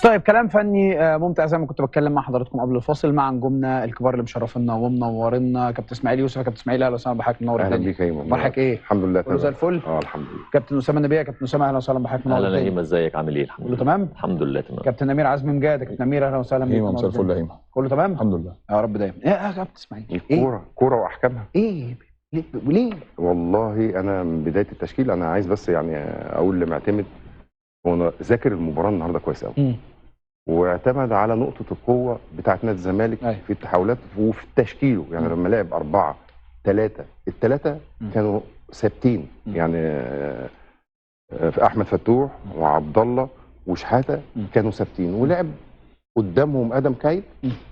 طيب، كلام فني ممتع زي ما كنت بتكلم مع حضراتكم قبل الفاصل مع نجومنا الكبار اللي مشرفينا ومنورينا، كابتن اسماعيل يوسف. كابتن اسماعيل اهلا وسهلا بحضرتك، منور اهلا الدنيا. بيك يا ايمن. اخبارك ايه؟ الحمد لله كله تمام. زي الفل. الحمد لله. كابتن اسامة نبيه، كابتن اسامة اهلا وسهلا بحضرتك، منور اهلا الدنيا. نعيم، ازيك عامل ايه؟ الحمد كله لله. تمام؟ الحمد لله تمام. كابتن امير عزمي مجاهد، كابتن امير اهلا وسهلا بيك، ايمن منور مساء الفل الدنيا. يا ايمن. كله تمام؟ الحمد لله يا رب دايما. ايه يا كابتن اسماعيل؟ ايه؟ الكورة كورة واحكامها. ايه؟ ليه؟ ليه؟ والله انا من بداية التشكيل انا عايز بس يعني اقول لمعتمد هو ذاكر المباراة النهارده كويس قوي، واعتمد على نقطة القوة بتاعه نادي الزمالك في التحولات وفي تشكيله. يعني لما لعب 4-3 الثلاثة كانوا ثابتين، يعني في احمد فتوح وعبد الله وشحاته كانوا ثابتين، ولعب قدامهم ادم كايد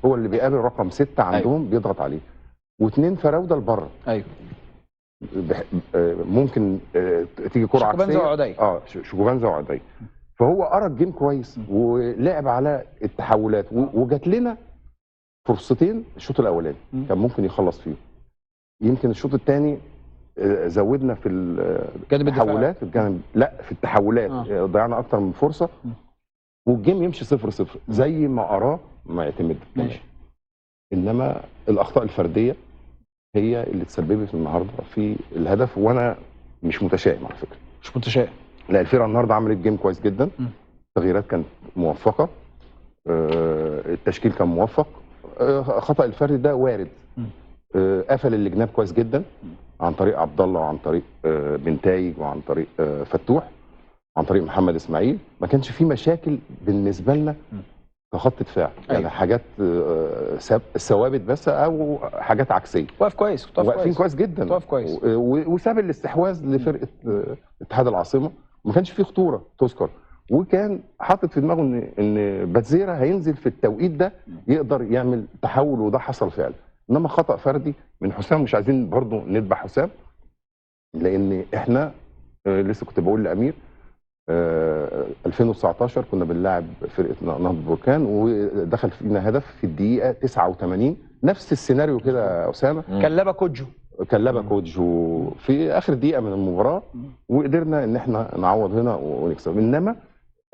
هو اللي بيقابل رقم 6 عندهم بيضغط عليه، واثنين فراوده لبره. ممكن تيجي كره عكسية، شيكوبانزا وعدي. شيكوبانزا وعدي. فهو قرا ال game كويس ولعب على التحولات، وجات لنا فرصتين الشوط الاولاني كان ممكن يخلص فيهم. يمكن الشوط الثاني زودنا في التحولات، في الجانب، لا في التحولات ضيعنا اكتر من فرصة، وال game يمشي 0-0 زي ما قراه ما يعتمد. ماشي. انما الاخطاء الفردية هي اللي تسببت النهارده في الهدف، وانا مش متشائم على فكرة. مش متشائم؟ لا، الفرقة النهارده عملت game كويس جدا، التغييرات كانت موفقة، التشكيل كان موفق، خطأ الفردي ده وارد، قفل الجناب كويس جدا عن طريق عبد الله وعن طريق بنتايج وعن طريق فتوح، عن طريق محمد اسماعيل. ما كانش في مشاكل بالنسبة لنا كخط دفاع، يعني حاجات ثوابت بس او حاجات عكسية. واقف كويس، واقفين كويس جدا، واقف كويس، وساب الاستحواذ لفرقة اتحاد العاصمة، ما كانش فيه خطورة تذكر، وكان حاطط في دماغه ان باتزيرا هينزل في التوقيت ده يقدر يعمل تحول، وده حصل فعلا. انما خطأ فردي من حسام، مش عايزين برضو نذبح حسام، لان احنا لسه كنت بقول لامير 2019 كنا بنلاعب فرقه نهضة بركان ودخل فينا هدف في الدقيقة 89، نفس السيناريو كده يا اسامة. كلبه كوجو، كلبه كوجو في اخر دقيقة من المباراة، وقدرنا ان احنا نعوض هنا ونكسب. انما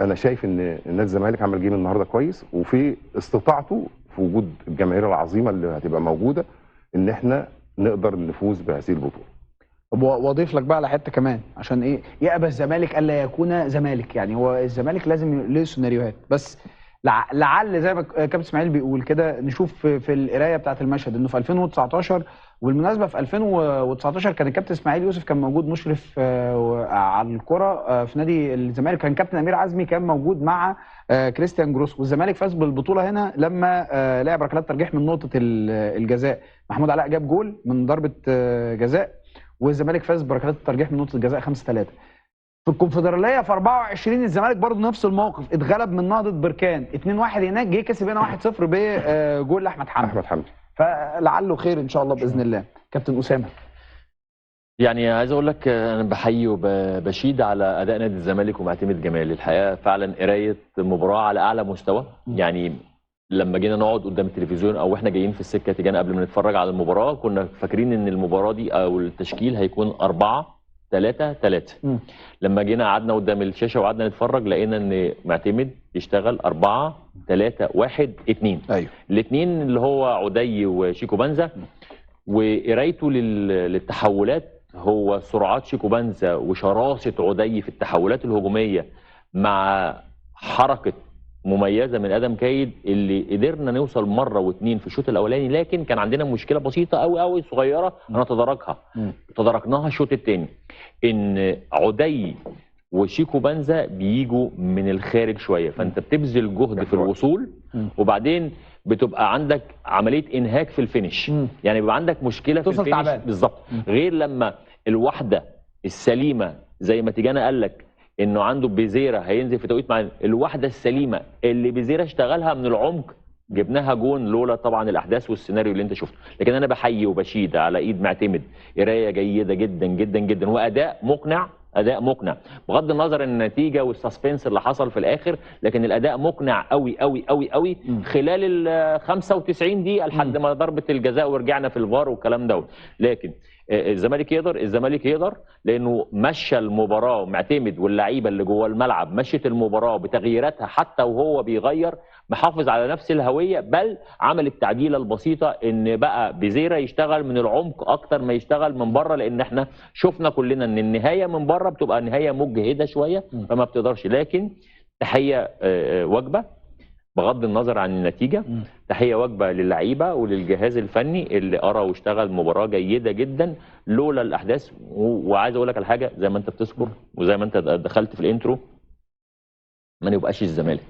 انا شايف ان نادي الزمالك عمل game النهارده كويس، وفي استطاعته في وجود الجماهير العظيمة اللي هتبقى موجودة ان احنا نقدر نفوز بهذه البطولة. واضيف لك بقى على حتة كمان، عشان ايه يأبى الزمالك الا يكون زمالك. يعني هو الزمالك لازم له سيناريوهات، بس لعل زي ما كابتن اسماعيل بيقول كده نشوف في القراية بتاعه المشهد انه في 2019، وبالمناسبة في 2019 كان الكابتن اسماعيل يوسف كان موجود مشرف على الكره في نادي الزمالك، كان كابتن امير عزمي كان موجود مع كريستيان جروس، والزمالك فاز بالبطولة هنا لما لعب ركلات ترجيح من نقطة الجزاء. محمود علاء جاب جول من ضربه جزاء، والزمالك فاز بركلات الترجيح من نقطة الجزاء 5-3. في الكونفدراليه في 24 الزمالك برضه نفس الموقف، اتغلب من نهضة بركان 2-1 هناك، جه كسب هنا 1-0 بجول لاحمد حمدي. احمد حمدي. فلعله خير ان شاء الله باذن الله. كابتن اسامة، يعني عايز اقول لك انا بحيي وبشيد على اداء نادي الزمالك ومعتمد جمال. الحقيقة فعلا قرايه مباراة على اعلى مستوى. يعني لما جينا نقعد قدام التلفزيون او احنا جايين في السكة تيجانا قبل ما نتفرج على المباراة، كنا فاكرين ان المباراة دي او التشكيل هيكون 4-3-3. لما جينا قعدنا قدام الشاشة وقعدنا نتفرج لقينا ان معتمد يشتغل 4-3-1-2. ايوه، الاثنين اللي هو عدي وشيكو بانزا، وقرايته للتحولات هو سرعات شيكو بانزا وشراسه عدي في التحولات الهجومية مع حركة مميزة من ادم كايد اللي قدرنا نوصل مرة واثنين في الشوط الاولاني، لكن كان عندنا مشكلة بسيطة قوي قوي صغيرة انا تداركها، تداركناها الشوط الثاني، ان عدي وشيكو بانزا بيجوا من الخارج شوية، فانت بتبذل جهد في الوصول، وبعدين بتبقى عندك عملية انهاك في ال finish، يعني بيبقى عندك مشكلة في ال finish بالظبط، غير لما الواحدة السليمة زي ما تيجانا قال لك انه عنده بيزيرا هينزل في توقيت معين، الواحدة السليمة اللي بيزيرا اشتغلها من العمق جبناها جون، لولا طبعا الاحداث والسيناريو اللي انت شفته. لكن انا بحيي وبشيد على ايد معتمد، قرايه جيدة جدا جدا جدا واداء مقنع، اداء مقنع بغض النظر ان النتيجة وال suspense اللي حصل في الاخر، لكن الاداء مقنع قوي قوي قوي قوي خلال ال 95 دقيقة لحد ما ضربه الجزاء ورجعنا في الفار والكلام دوت. لكن الزمالك يقدر، الزمالك يقدر، لانه مشى المباراة معتمد، واللعيبة اللي جوه الملعب مشت المباراة بتغييراتها حتى وهو بيغير، محافظ على نفس الهوية، بل عمل التعديله البسيطة ان بقى بزيره يشتغل من العمق اكتر ما يشتغل من بره، لان احنا شفنا كلنا ان النهاية من بره بتبقى نهاية مجهده شوية فما بتقدرش. لكن تحية وجبة بغض النظر عن النتيجة، تحية وجبة للعيبة وللجهاز الفني اللي قرا واشتغل مباراة جيدة جدا لولا الاحداث. وعايز اقول لك على حاجة، زي ما انت بتذكر وزي ما انت دخلت في ال intro، ما نبقاش الزمالك.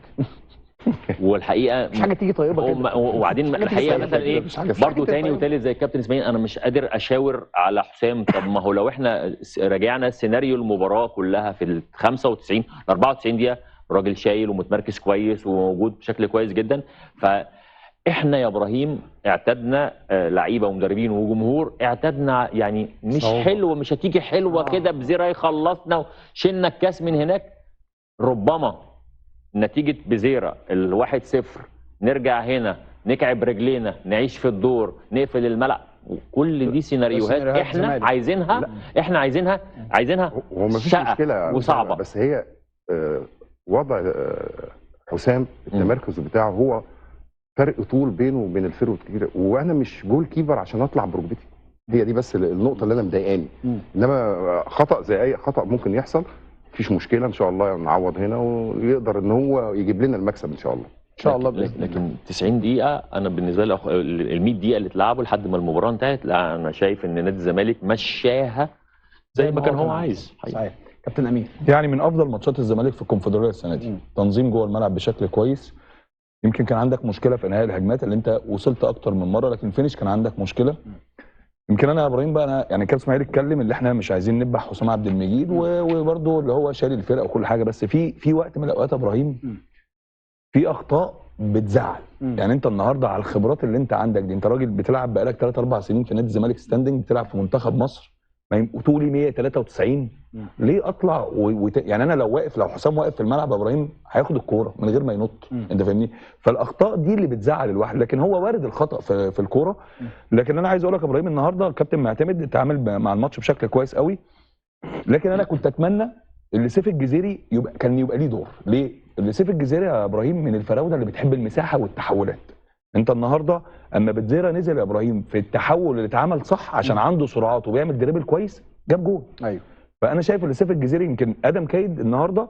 والحقيقة مش حاجة تيجي طيبة كده. وبعدين الحقيقة مثلا ايه برضه تاني وتالت زي الكابتن اسماعيل، انا مش قادر اشاور على حسام. طب ما هو لو احنا راجعنا سيناريو المباراة كلها في ال 95 94 دقيقة، راجل شايل ومتمركز كويس وموجود بشكل كويس جدا. فاحنا يا ابراهيم اعتدنا، لعيبة ومدربين وجمهور اعتدنا، يعني مش حلوة، مش هتيجي حلوة كده بزيرة يخلصنا وشلنا الكاس من هناك. ربما نتيجة بزيرة 1-0 نرجع هنا نكعب رجلينا، نعيش في الدور، نقفل الملعب، وكل دي سيناريوهات احنا زمالك عايزينها. لا. احنا عايزينها هو مفيش مشكلة وصعبة، بس هي وضع حسام التمركز بتاعه هو فرق طول بينه وبين ال forward كبير، وانا مش goalkeeper عشان اطلع بركبتي. هي دي بس النقطة اللي انا مضايقاني. انما خطا زي اي خطا ممكن يحصل، مفيش مشكلة ان شاء الله نعوض هنا ويقدر ان هو يجيب لنا المكسب ان شاء الله. ان شاء الله بإذن. لكن 90 دقيقة انا بالنسبة لي ال 100 دقيقة اللي اتلعبوا لحد ما المباراة انتهت، لا انا شايف ان نادي الزمالك مشاها زي ما كان هو عايز. صحيح. كابتن امير، يعني من افضل ماتشات الزمالك في الكونفدراليه السنة دي، تنظيم جوه الملعب بشكل كويس. يمكن كان عندك مشكلة في انهاء الهجمات اللي انت وصلت اكتر من مرة، لكن finish كان عندك مشكلة. يمكن انا يا ابراهيم بقى، انا يعني كابتن اسماعيل اتكلم اللي احنا مش عايزين نذبح حسام عبد المجيد وبرده اللي هو شاري الفرقة وكل حاجة، بس في وقت من الاوقات يا ابراهيم في اخطاء بتزعل. يعني انت النهارده على الخبرات اللي انت عندك دي، انت راجل بتلعب بقالك 3 4 سنين في نادي الزمالك standing، بتلعب في منتخب مصر، وطولي 193، ليه اطلع يعني انا لو واقف، لو حسام واقف في الملعب يا ابراهيم هياخد الكورة من غير ما ينط، انت فاهمني؟ فالاخطاء دي اللي بتزعل الواحد، لكن هو وارد الخطا في الكورة. لكن انا عايز اقول لك يا ابراهيم النهارده الكابتن معتمد اتعامل مع الماتش بشكل كويس قوي، لكن انا كنت اتمنى اللي سيف الجزيري يبقى كان يبقى ليه دور. ليه؟ اللي سيف الجزيري يا ابراهيم من الفراوده اللي بتحب المساحة والتحولات. انت النهارده اما بتزيرا نزل يا ابراهيم في التحول اللي اتعمل صح عشان عنده سرعات وبيعمل dribble كويس، جاب جول. ايوه. فانا شايف ان سيف الجزيري يمكن ادم كايد النهارده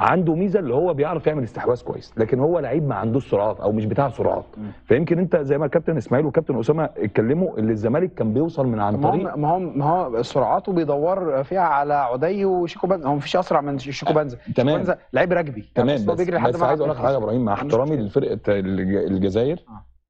عنده ميزة اللي هو بيعرف يعمل استحواذ كويس، لكن هو لعيب ما عندوش سرعات او مش بتاع سرعات. فيمكن انت زي ما الكابتن اسماعيل والكابتن اسامة اتكلموا اللي الزمالك كان بيوصل من عن طريق ما هو سرعاته بيدور فيها على عدي وشيكو بنزا، هو مفيش اسرع من شيكو بنزا. تمام. بنزا لعيب رجبي. تمام. بس عايز اقول لك حاجة يا ابراهيم، مع احترامي لفرقة الجزائر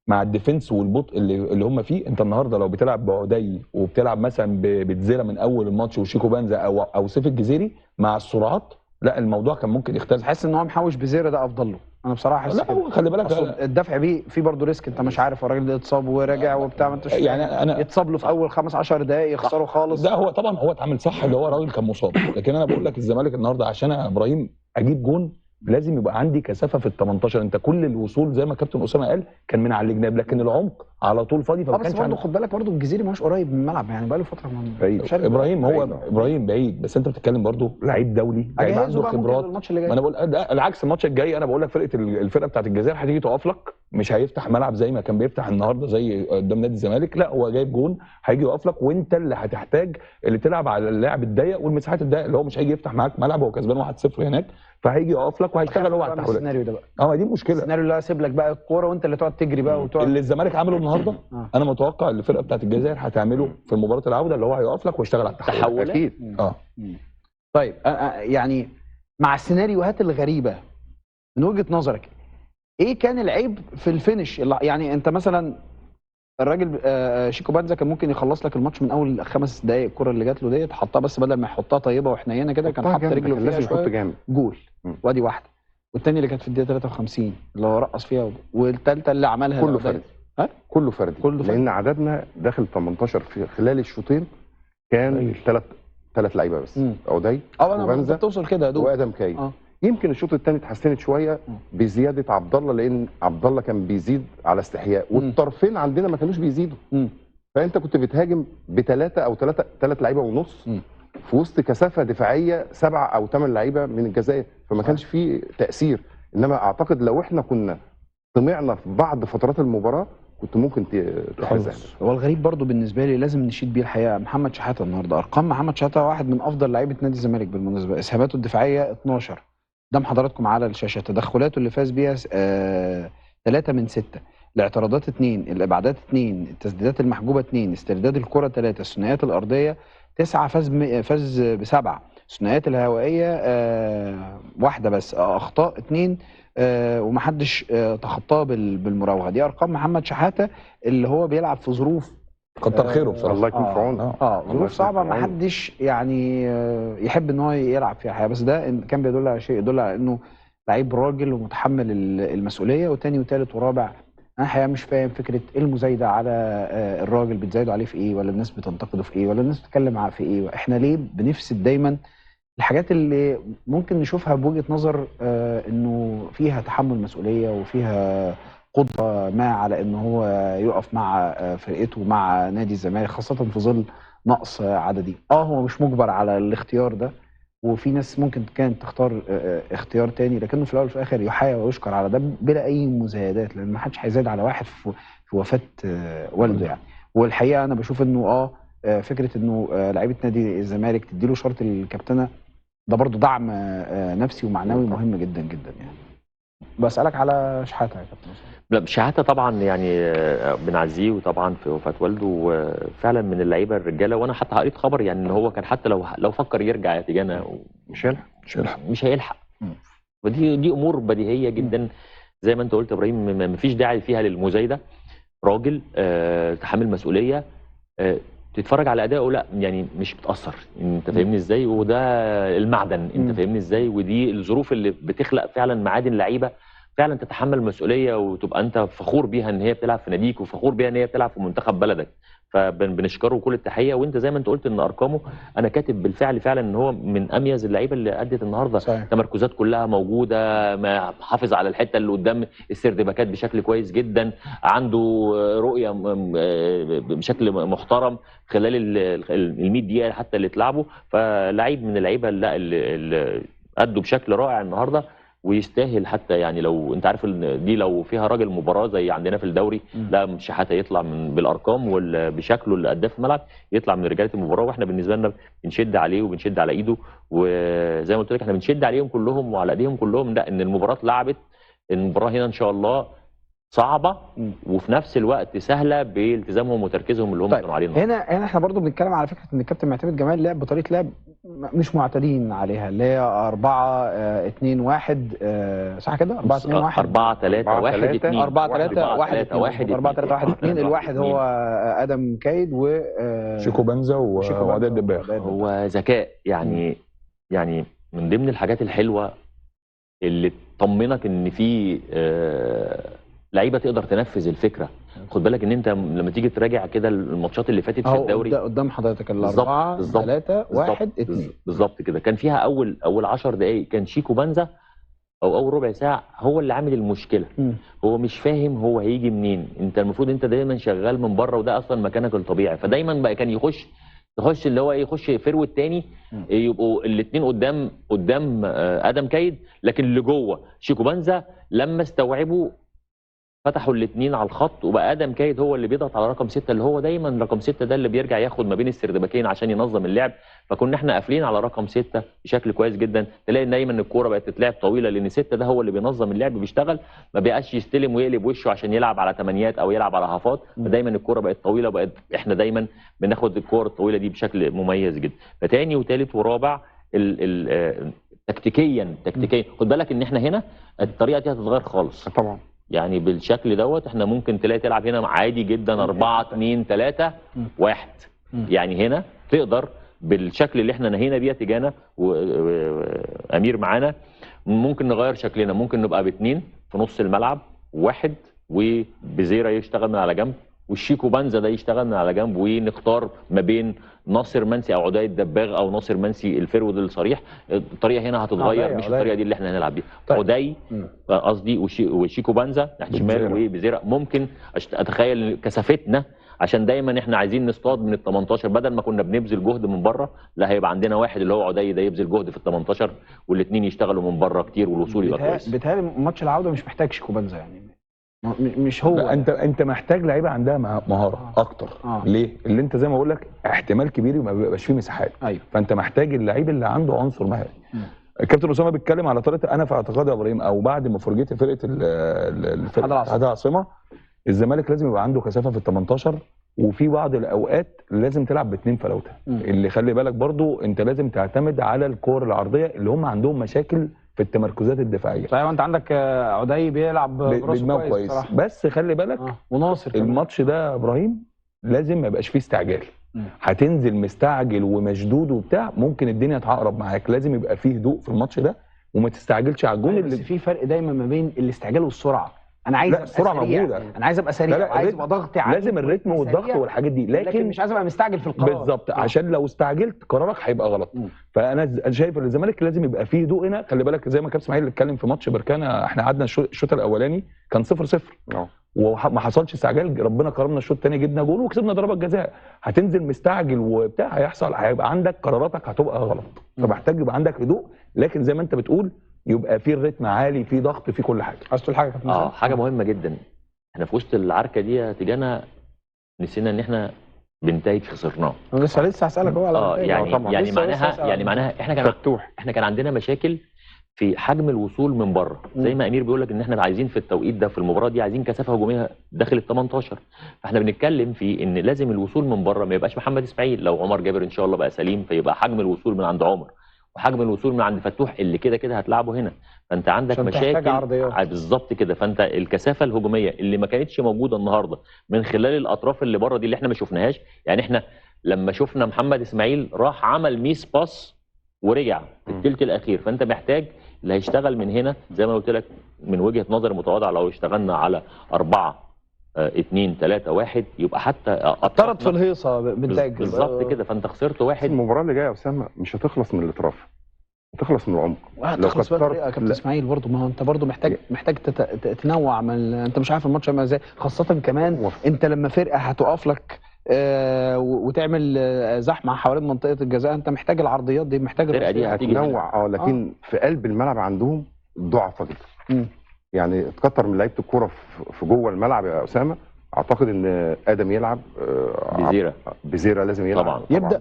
مع ال defense والبطء اللي هم فيه، انت النهارده لو بتلعب بعدي وبتلعب مثلا بتزيرا من اول الماتش وشيكو بنزا او سيف الجزيري مع السرعات، لا الموضوع كان ممكن يختلف. حاسس ان هو محوش بزيرة ده افضل له، انا بصراحة حاسس. لا هو خلي بالك الدفع بيه في برضه risk، انت مش عارف الراجل ده اتصاب وراجع وبتاع، ما انتش يعني انا يتصاب له في اول 15 دقائق يخسره خالص. ده هو طبعا هو اتعامل صح اللي هو راجل كان مصاب، لكن انا بقول لك الزمالك النهارده عشان يا ابراهيم اجيب جون لازم يبقى عندي كثافة في ال 18. انت كل الوصول زي ما كابتن اسامة قال كان من على الجناب، لكن العمق على طول فاضي. فما كانش برضه خد بالك برضه الجزيري مش قريب من الملعب، يعني بقى له فترة بعيد. ابراهيم هو ابراهيم بعيد، بس انت بتتكلم برضه لعيب دولي، لعيب عنده خبرات. ما انا بقول العكس الماتش الجاي، انا بقول لك الفرقة بتاعت الجزائر هتيجي تقف لك، مش هيفتح ملعب زي ما كان بيفتح النهارده زي قدام نادي الزمالك، لا هو جايب جون هيجي يقف لك، وانت اللي هتحتاج اللي تلعب على اللاعب الضيق والمساحات الضيقه، اللي هو مش هيجي يفتح معاك ملعب، هو كسبان 1-0 هناك، فهيجي يقف لك وهيشتغل هو على التحولات. السيناريو ده بقى دي مشكلة، السيناريو اللي هسيب لك بقى الكورة وانت اللي تقعد تجري بقى وتقعد اللي الزمالك عمله النهارده. انا متوقع ان الفرقة بتاعت الجزائر هتعمله في مباراة العودة، اللي هو هيقف لك ويشتغل على التحولات. اكيد. طيب يعني مع السيناريوهات الغريبة من وجهه نظرك ايه كان العيب في ال finish؟ يعني انت مثلا الراجل شيكو بانزا كان ممكن يخلص لك الماتش من اول 5 دقائق، الكره اللي جات له ديت حطها، بس بدل ما يحطها طيبة وحنينه كده كان حط رجله فيها لازم يحط جامد جول. وادي واحدة، والثانية اللي كانت في الدقيقة 53 اللي هو رقص فيها، والثالثة اللي عملها كله فردي. كله فردي، لان عددنا داخل 18 في خلال الشوطين كان ثلاث لعيبة بس، عدي وبنزا توصل كده يا دوب وادم كاي. يمكن الشوط الثاني اتحسنت شوية بزيادة عبد الله، لان عبد الله كان بيزيد على استحياء، والطرفين عندنا ما كانوش بيزيدوا. فانت كنت بتهاجم بثلاثة او ثلاث لعيبة ونص في وسط كثافة دفاعية 7 أو 8 لعيبة من الجزائر، فما كانش فيه تاثير. انما اعتقد لو احنا كنا طمعنا في بعض فترات المباراة كنت ممكن تحرز. هو الغريب برضو بالنسبة لي لازم نشيد بيه الحقيقة محمد شحاته النهارده، ارقام محمد شحاته واحد من افضل لعيبة نادي الزمالك بالمناسبة، اسهاماته الدفاعية 12 قدام حضراتكم على الشاشة، تدخلاته اللي فاز بيها 3 من 6، الاعتراضات 2، الابعادات 2، التسديدات المحجوبه 2، استرداد الكره 3، الثنائيات الارضية 9، فاز ب7، الثنائيات الهوائية 1 بس، اخطاء 2، ومحدش تخطاه بالمراوغه. دي ارقام محمد شحاته اللي هو بيلعب في ظروف كتر خيره بصراحة، الله يكون في عونه. ظروف صعبة محدش يعني يحب ان هو يلعب فيها الحقيقة، بس ده إن كان بيدل على شيء يدل على انه لعيب راجل ومتحمل المسؤولية. وتاني وتالت ورابع انا الحقيقة مش فاهم فكرة المزايده على الراجل، بتزايدوا عليه في ايه، ولا الناس بتنتقده في ايه، ولا الناس بتتكلم في ايه؟ احنا ليه بنفسد دايما الحاجات اللي ممكن نشوفها بوجهه نظر انه فيها تحمل مسؤولية وفيها قدره ما على انه هو يقف مع فرقته ومع نادي الزمالك، خاصة في ظل نقص عددي. هو مش مجبر على الاختيار ده، وفي ناس ممكن كانت تختار اختيار تاني، لكنه في الاول وفي الاخر يحيى ويشكر على ده بلا اي مزايدات، لان ما حدش هيزايد على واحد في وفاه والده يعني. والحقيقة انا بشوف انه فكرة انه لعيبة نادي الزمالك تديله شرط الكابتنه ده برضو دعم نفسي ومعنوي مهم جدا جدا يعني. بسألك على شحاته يا كابتن. لا شحاته طبعا يعني بنعزيه، وطبعا في وفاه والده فعلا من اللعيبة الرجالة. وانا حتى قريت خبر يعني ان هو كان حتى لو فكر يرجع يا تيجانا مش هيلحق. ودي امور بديهية جدا زي ما انت قلت يا ابراهيم، مفيش داعي فيها للمزايده. راجل تحمل مسؤولية، تتفرج على ادائه لا يعني مش بتاثر، انت فاهمني ازاي؟ وده المعدن، انت فاهمني ازاي؟ ودي الظروف اللي بتخلق فعلا معادن لعيبة فعلا تتحمل المسؤولية، وتبقى انت فخور بيها ان هي بتلعب في ناديك، وفخور بيها ان هي بتلعب في منتخب بلدك. فبنشكره كل التحية. وانت زي ما انت قلت ان ارقامه، انا كاتب بالفعل فعلا ان هو من اميز اللعيبة اللي ادت النهارده. صحيح. تمركزات كلها موجودة، ما حافظ على الحتة اللي قدام السردباكات بشكل كويس جدا، عنده رؤية بشكل محترم خلال ال 100 دقيقة حتى اللي اتلعبوا. فلعيب من اللعيبة اللي ادوا بشكل رائع النهارده ويستاهل. حتى يعني لو انت عارف دي لو فيها راجل مباراة زي عندنا في الدوري، لا شحاته يطلع من بالارقام وبشكله اللي اداه في الملعب، يطلع من رجاله المباراة. واحنا بالنسبة لنا بنشد عليه وبنشد على ايده، وزي ما قلت لك احنا بنشد عليهم كلهم وعلى ايديهم كلهم. لا ان المباراة اتلعبت، المباراة هنا ان شاء الله صعبة وفي نفس الوقت سهلة بالتزامهم وتركيزهم اللي هم كانوا عليه. هنا احنا برضو بنتكلم على فكرة ان الكابتن معتمد جمال لعب بطريقة لعب مش معتادين عليها، اللي هي 4 2 1، صح كده؟ 4 2 1 4 3 1 2 4 3 1 2 4 3 1 2. الواحد هو ادم كايد و شيكو بنزا وعدي الدباغ. هو ذكاء يعني، يعني من ضمن الحاجات الحلوة اللي تطمنك ان في لعيبة تقدر تنفذ الفكرة. خد بالك ان انت لما تيجي تراجع كده الماتشات اللي فاتت في الدوري قدام حضرتك الاربعة 3 1 2 بالظبط كده، كان فيها اول 10 دقائق كان شيكو بنزا او اول ربع ساعة هو اللي عامل المشكلة. هو مش فاهم هو هيجي منين. انت المفروض انت دايما شغال من بره، وده اصلا مكانك الطبيعي. فدايما بقى كان يخش اللي هو يخش forward تاني، يبقوا الاثنين قدام ادم كايد، لكن اللي جوه شيكو بنزا لما استوعبوا فتحوا الاثنين على الخط، وبقى ادم كايد هو اللي بيضغط على رقم 6، اللي هو دايما رقم 6 ده اللي بيرجع ياخد ما بين السردباكين عشان ينظم اللعب. فكنا احنا قافلين على رقم 6 بشكل كويس جدا. تلاقي دايما الكورة بقت تتلعب طويلة، لان 6 ده هو اللي بينظم اللعب، بيشتغل، ما بقاش يستلم ويقلب وشه عشان يلعب على ثمانيات او يلعب على هافات. فدايما الكورة بقت طويلة، وبقت احنا دايما بناخد الكورة الطويلة دي بشكل مميز جدا. فتاني وثالث ورابع تكتيكيا خد بالك ان احنا هنا الطريقة دي هتتغير خالص طبعا. يعني بالشكل دوت احنا ممكن تلاقي تلعب هنا عادي جدا 4 2 3 1. يعني هنا تقدر بالشكل اللي احنا نهينا بيه تيجانا وامير معانا، ممكن نغير شكلنا، ممكن نبقى باثنين في نص الملعب، واحد وبزيرة يشتغل من على جنب، والشيكو بنزا ده يشتغل من على جنب، ونختار ما بين ناصر منسي او عدي الدباغ او ناصر منسي ال forward الصريح. الطريقة هنا هتتغير، مش الطريقة دي اللي احنا هنلعب بيها. طيب. عدي قصدي وشيكو بنزا ناحية شمال وبزيرة. ممكن اتخيل كثافتنا عشان دايما احنا عايزين نصطاد من ال 18، بدل ما كنا بنبذل جهد من بره، لا هيبقى عندنا واحد اللي هو عدي ده يبذل جهد في ال 18 والاثنين يشتغلوا من بره كتير والوصول يبقى كويس. بيتهيألي ماتش العودة مش محتاج شيكوبانزا، يعني مش هو. لا انت محتاج لعيبة عندها مهارة اكتر. ليه؟ اللي انت زي ما بقول لك احتمال كبير ما بيبقاش فيه مساحات. ايوه. فانت محتاج اللعيب اللي عنده عنصر مهاري. الكابتن اسامة بيتكلم على طريقه، انا في اعتقادي يا ابراهيم او بعد ما فرجيت فرقه اتحاد العاصمة، الزمالك لازم يبقى عنده كثافة في ال 18، وفي بعض الاوقات لازم تلعب باثنين فلوته. اللي خلي بالك برضو انت لازم تعتمد على الكور العرضية اللي هم عندهم مشاكل في التمركزات الدفاعية. صحيح، انت عندك عدي بيلعب براسه كويس، بس خلي بالك وناصر الماتش ده يا ابراهيم لازم ما يبقاش فيه استعجال. هتنزل مستعجل ومشدود وبتاع ممكن الدنيا تعقرب معاك، لازم يبقى فيه هدوء في الماتش ده وما تستعجلش على الجون. اللي بس في فرق دايما ما بين الاستعجال والسرعة. انا عايز ابقى السرعة موجودة، انا عايز ابقى سريع، عايز ابقى ضغط عالي، لازم الريتم والضغط والحاجات دي، لكن مش عايز ابقى مستعجل في القرار. بالظبط، عشان لو استعجلت قرارك هيبقى غلط. فانا شايف ان الزمالك لازم يبقى فيه هدوء هنا. خلي بالك زي ما كابتن اسماعيل اتكلم في ماتش بركان، احنا قعدنا الشوط الاولاني كان 0-0 وما حصلش استعجال، ربنا كرمنا الشوط الثاني جبنا جول وكسبنا ضربات جزاء. هتنزل مستعجل وبتاع هيحصل، هيبقى عندك قراراتك هتبقى غلط. فمحتاج يبقى عندك هدوء، لكن زي ما انت بتقول يبقى في الريتم عالي، في ضغط، في كل حاجة. عايز تقول حاجة يا كابتن؟ حاجة مهمة جدا، احنا في وسط العركه دي يا تيجانا نسينا ان احنا بنتائج خسرناه. انا لسه هسالك هو على يعني يعني معناها يعني معناها احنا كان فتوح. احنا كان عندنا مشاكل في حجم الوصول من بره، زي ما امير بيقول لك ان احنا عايزين في التوقيت ده في المباراة دي عايزين كثافة هجومية داخل ال 18، فاحنا بنتكلم في ان لازم الوصول من بره ما يبقاش محمد اسماعيل، لو عمر جابر ان شاء الله بقى سليم فيبقى حجم الوصول من عند عمر وحجم الوصول من عند فتوح اللي كده كده هتلعبه هنا، فانت عندك مشاكل بالظبط كده. فانت الكثافة الهجومية اللي ما كانتش موجودة النهارده من خلال الاطراف اللي بره دي اللي احنا ما شفناهاش، يعني احنا لما شفنا محمد اسماعيل راح عمل miss pass ورجع في الثلث الاخير، فانت محتاج اللي هيشتغل من هنا زي ما قلت لك من وجهه نظر متواضعة، لو اشتغلنا على 4 2 3 1 يبقى حتى طرد في الهيصه بنتاج بالظبط كده. فانت خسرت واحد. المباراة اللي جاية يا اسامة مش هتخلص من الاطراف، هتخلص من العمق. هتخلص بقى يا كابتن اسماعيل برضه، ما هو انت برضه محتاج تنوع من انت مش عارف الماتش عامل ازاي، خاصة كمان انت لما فرقه هتقف لك وتعمل زحمة حوالين منطقة الجزاء، انت محتاج العرضيات دي، محتاج الفرقة دي هتيجي تنوع. لكن في قلب الملعب عندهم ضعفه جدا، يعني تكتر من لعيبة الكورة في جوه الملعب يا اسامة. اعتقد ان ادم يلعب، بزيره لازم يلعب طبعا. يبدا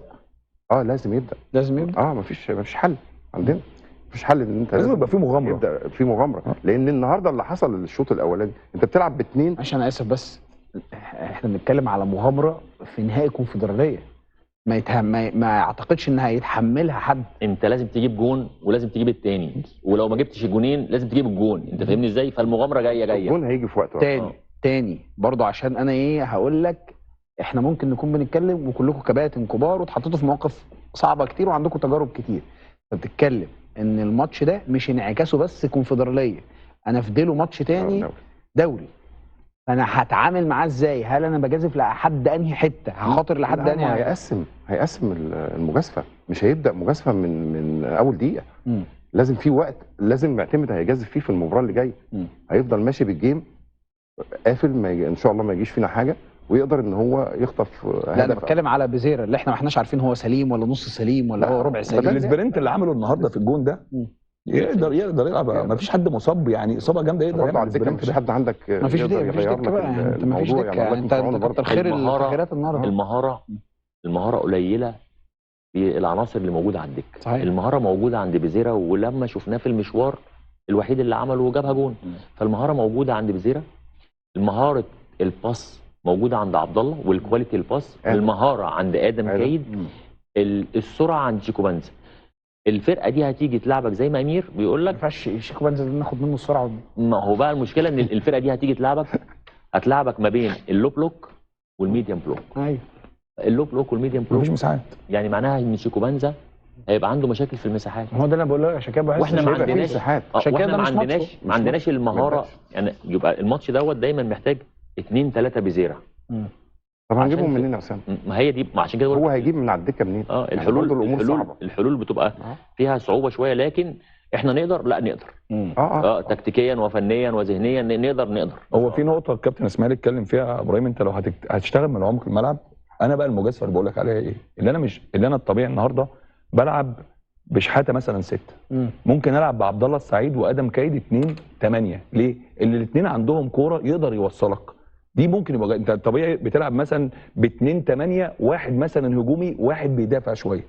لازم يبدا، لازم يبدا. مفيش حل عندنا، مفيش حل ان انت لازم يبقى في مغامرة، يبدا في مغامرة. لان النهارده اللي حصل الشوط الاولاني انت بتلعب باثنين. عشان اسف بس احنا بنتكلم على مغامرة في نهائي كونفدراليه، ما اعتقدش انها هيتحملها حد. انت لازم تجيب جون ولازم تجيب الثاني، ولو ما جبتش الجونين لازم تجيب الجون، انت فاهمني ازاي؟ فالمغامره جاية الجون هيجي في وقته تاني برضه. عشان انا هقول لك احنا ممكن نكون بنتكلم وكلكم كباتن كبار واتحطيتوا في مواقف صعبة كتير وعندكم تجارب كتير، فبتتكلم ان الماتش ده مش انعكاسه بس كونفدراليه، انا فديله ماتش تاني دوري، انا هتعامل معاه ازاي؟ هل انا بجازف لحد انهي حتة؟ هخاطر لحد انهي؟ هيقسم المجازفة، مش هيبدا مجازفة من اول دقيقة. لازم في وقت، لازم معتمد هيجازف فيه في المباراة اللي جاية. هيفضل ماشي بال game قافل، ما ان شاء الله ما يجيش فينا حاجة ويقدر ان هو يخطف هدف. لا انا بتكلم على بزيره اللي احنا ما احناش عارفين هو سليم ولا نص سليم ولا هو ربع سليم. ال sprint اللي عمله النهارده في الجون ده يقدر يلعب، ما فيش حد مصاب يعني اصابه جامدة يقدر يلعب. على الدكة ما فيش حد عندك، ما فيش دكه بقى يعني، انت ما فيش دكه يعني، انت كتر خير التغييرات النهارده. المهارة قليله في العناصر اللي موجودة على الدكة. صحيح. المهارة موجودة عند بزيره، ولما شفناه في المشوار الوحيد اللي عمله وجابها جون، فالمهاره موجودة عند بزيره. المهارة ال pass موجودة عند عبد الله وال quality ال pass، المهارة عند ادم كايد، السرعة عند شيكوبانزا. الفرقة دي هتيجي تلعبك زي ما امير بيقول لك، ما ينفعش شيكوبانزا ده ناخد منه السرعة. ما هو بقى المشكلة ان الفرقة دي هتيجي هتلعبك ما بين ال low block وال medium block. ايوه، ال low block وال medium block مفيش مساحات، يعني معناها ان شيكوبانزا هيبقى عنده مشاكل في المساحات. هو ده اللي انا بقوله لك، عشان كده بحس واحنا ما عندناش مساحات، عشان كده ما عندناش المهارة. يعني يبقى الماتش دوت دايما محتاج 2 3 بزيره. طب هنجيبهم منين يا اسامة؟ ما هي دي، ما عشان كده هو هيجيب من على الدكة منين؟ الحلول يعني الحلول, الحلول بتبقى فيها صعوبة شوية، لكن احنا نقدر، لا نقدر. تكتيكيا وفنيا وذهنيا نقدر. هو في نقطة الكابتن اسماعيل اتكلم فيها يا ابراهيم، انت لو هتشتغل من عمق الملعب، انا بقى المجازفة اللي بقول لك عليها ايه؟ اللي انا مش اللي انا الطبيعي النهارده بلعب بشحاته مثلا 6، ممكن العب بعبد الله السعيد وادم كايد 2 8. ليه؟ اللي الاثنين عندهم كورة يقدر يوصلك. دي ممكن يبقى انت الطبيعي بتلعب مثلا ب 2 8، واحد مثلا هجومي واحد بيدافع شوية.